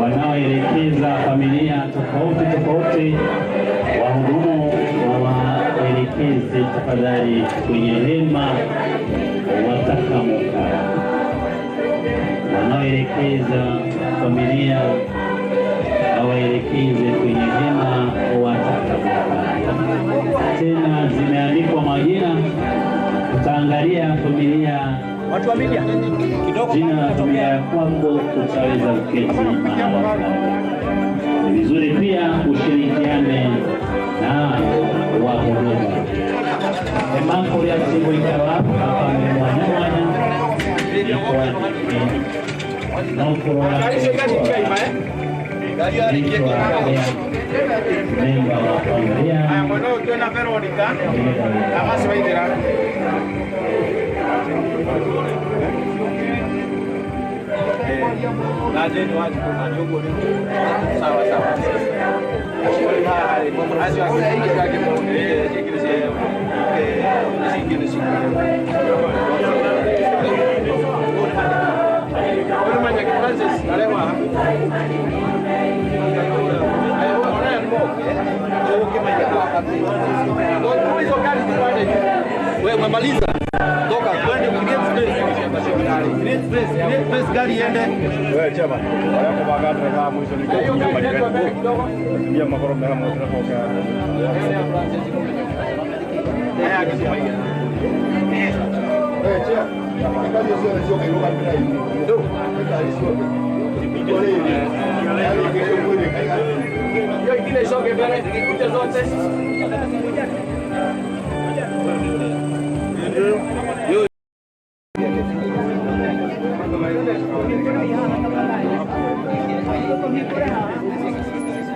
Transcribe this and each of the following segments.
Wanaoelekeza familia tofauti tofauti, wahudumu wawaelekeze tafadhali kwenye hema watakamoka. Wanaoelekeza familia wawaelekeze kwenye hema watakamoka. Tena zimeandikwa majina, tutaangalia familia Watu wa media kidogo, jina la familia ya kwako, utaweza kuketi mahala fulani. Ni vizuri pia ushirikiane na wahudumu. Emako lya timu ikaba apame mwanya mwanya nokurora memba wa familia. Aya mwana uyu twina Veronica amasi waithira. Na Jane Wanjikũ na nĩ ũguo rĩu. Sawa sawa. Acio angĩ ici ingĩ nĩ ici ingĩ nĩ Ũyũ Manyaki Francis arehwo haha. Wewe umemaliza? Toka twende create space. Create space, create space gari iende. Wewe chama, wale kwa bagada na mwisho ni kwa kutumia makoro mema moto na kwa. Eh, chia. Kazi sio sio kairuka bila hiyo. Ndio. Kazi sio. Hiyo ingine isonge mbele, zikikuja zote.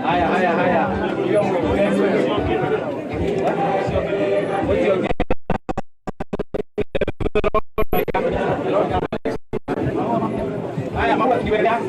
Haya, haya, haya. Haya, mambo tukiweka.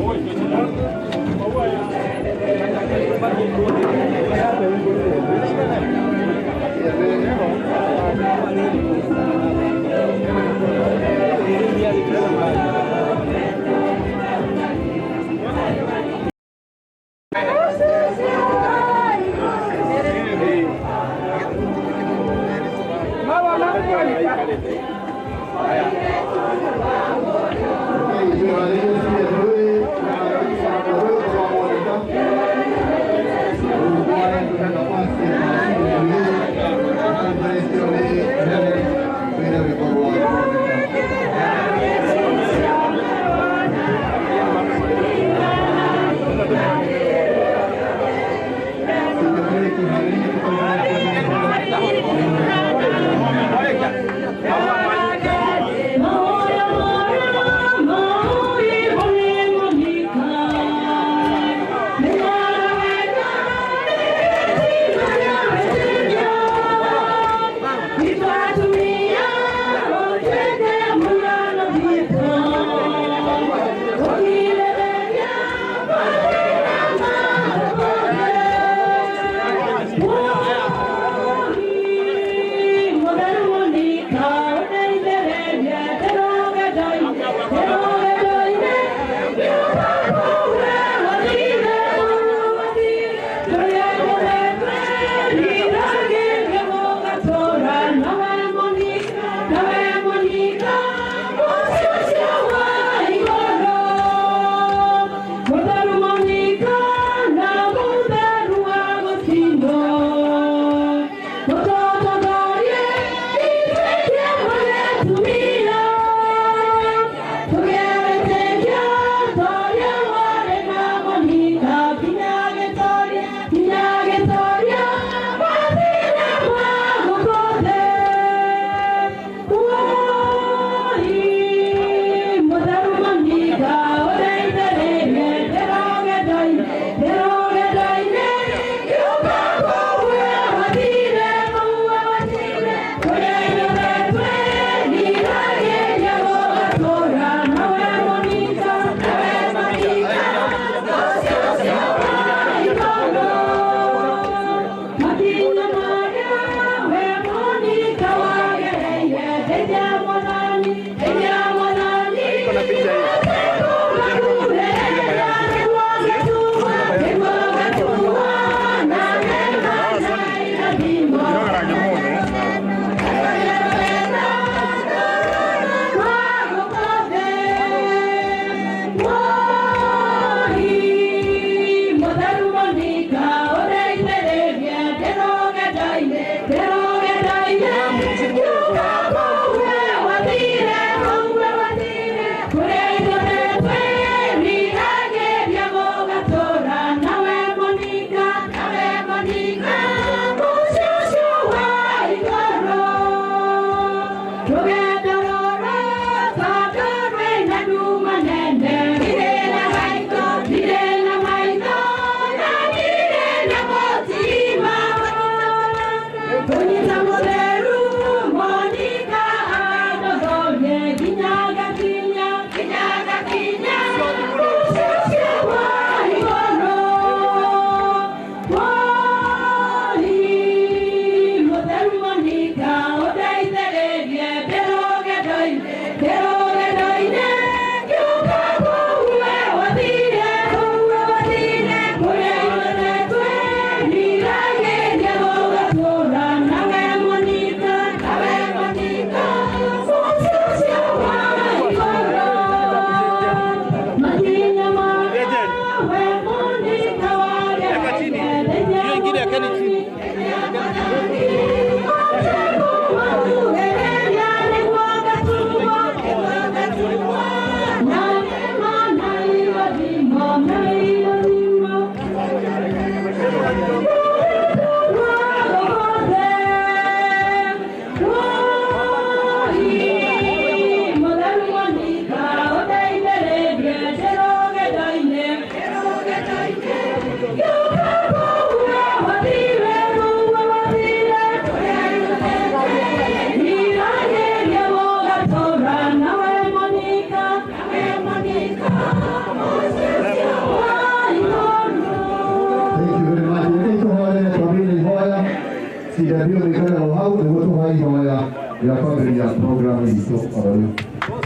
Ndio mĩikaraga o hau nĩguo tũhoe ihoya rĩa kwambĩrĩria program itũ oro rĩu.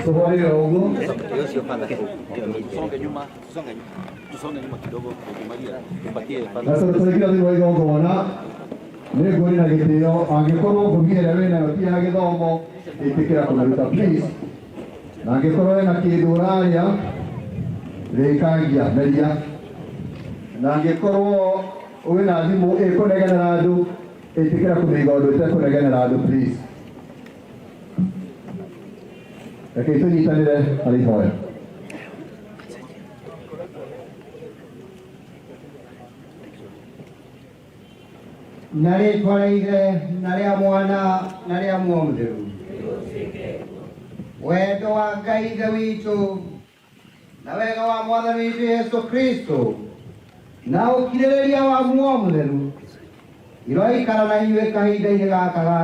Tũhoe o ũguo. Tusonge nyuma, tusonge nyuma. Tusonge nyuma kidogo tukimalia. Tupatie Na tondũ twaingĩra thĩinĩ wa igongona nĩ nguonia na gĩtĩo angĩkorwo ngũbia ĩrĩa wĩnayo ti ya gĩthomo ĩtĩkĩra kũmĩruta please, na angĩkorwo wĩna kĩndũ ũrarĩa rĩkangia meria, na angĩkorwo wĩna thimũ ĩkũnegenera andũ ĩtĩkĩra kũmĩiga ũndũ ĩtekũnegenera andũ please. Rekei tũnyitanĩre harĩ ihoya. Na rĩtwa rĩa Ithe na rĩa Mwana na rĩa Muoyo Mũtheru. Wendo wa Ngai Ithe witũ na wega wa Mwathani witũ Yesu Kristo na ũkirĩrĩria wa Muoyo Mũtheru iroikara na inyuĩ kahinda-inĩ gaka ga